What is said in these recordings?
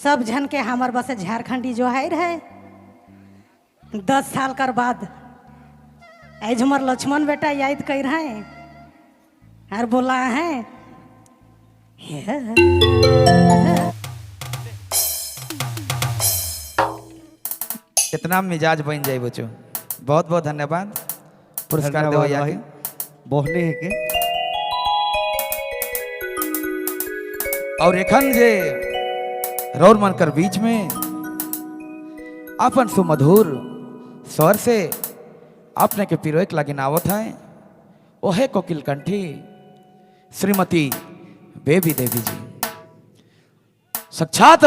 सब जन के हमार बस झारखंडी जो है रहे। 10 साल कर बाद आज हमार लक्ष्मण बेटा याद कर रहे और बोला है। इतना मिजाज बन जाए बच्चों। बहुत बहुत धन्यवाद पुरस्कार धन्यवाद देवैया भाई के। बोहनी है के। और एखन जे रौर मनकर बीच में अपन सुमधुर स्वर से अपने के पिरोक लगी आवत है, ओहे कोकिल कंठी श्रीमती बेबी देवी जी। साक्षात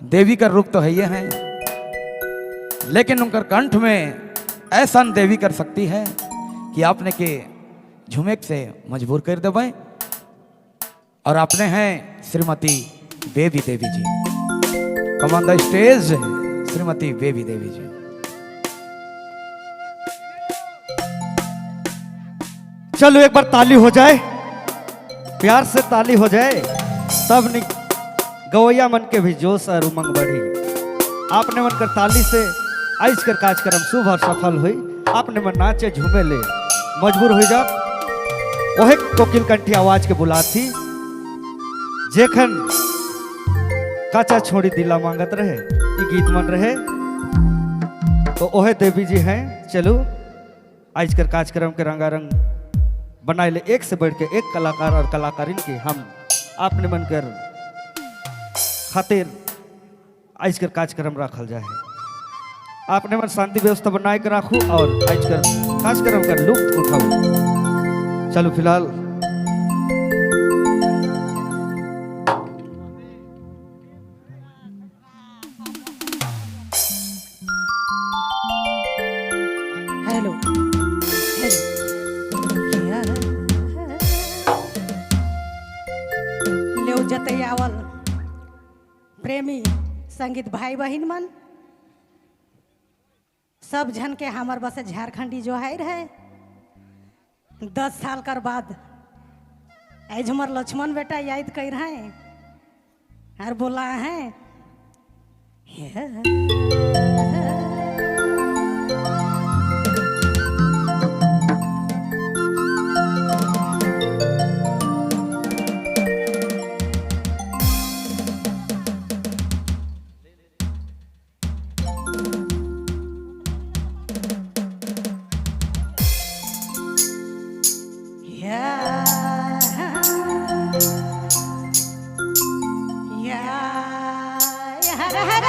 देवी का रूप तो है ये है, लेकिन उनकर कंठ में ऐसा देवी कर सकती है कि आपने के झुमेक से मजबूर कर देवे। और आपने हैं Shrimati baby Devi ji. Come on the stage, Shrimati baby Devi जी। चलो, एक बार ताली हो जाए, प्यार से ताली हो जाए, तब नि गवैया मन के भी जोश और उमंग बढ़ी। आपने मन कर ताली से आइज कर कार्यक्रम शुभ और सफल हुई। आपने मन नाचे झूमे ले मजबूर हो जा। ओहे कोकिल कंठी आवाज के बुलाथी, जेखन काचा छोड़ी दिला मांगत रहे, ई गीत मन रहे, तो ओहे देवी जी हैं। चलो, आज कर कार्यक्रम के रंगारंग बनाए ले एक से बढ़ के एक कलाकार और कलाकारिन के हम आपने मन कर खातिर आज कर कार्यक्रम रखल जाए। आपने मन शांति व्यवस्था बनाए के राखू और आज कर कार्यक्रम कर लुत्फ उठाओ। चलो, फिलहाल हेलो हेलो, लेव जतई आवल प्रेमी संगीत भाई बहन मन, सब जन के हमार बस झारखंडी जो है रहे। 10 साल कर बाद आज हमार लक्ष्मण बेटा याद कर रहे और बोला है। या या हर हर।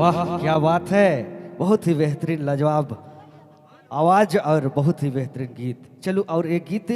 वाह क्या बात है, बहुत ही बेहतरीन लाजवाब आवाज और बहुत ही बेहतरीन गीत। चलो और एक गीत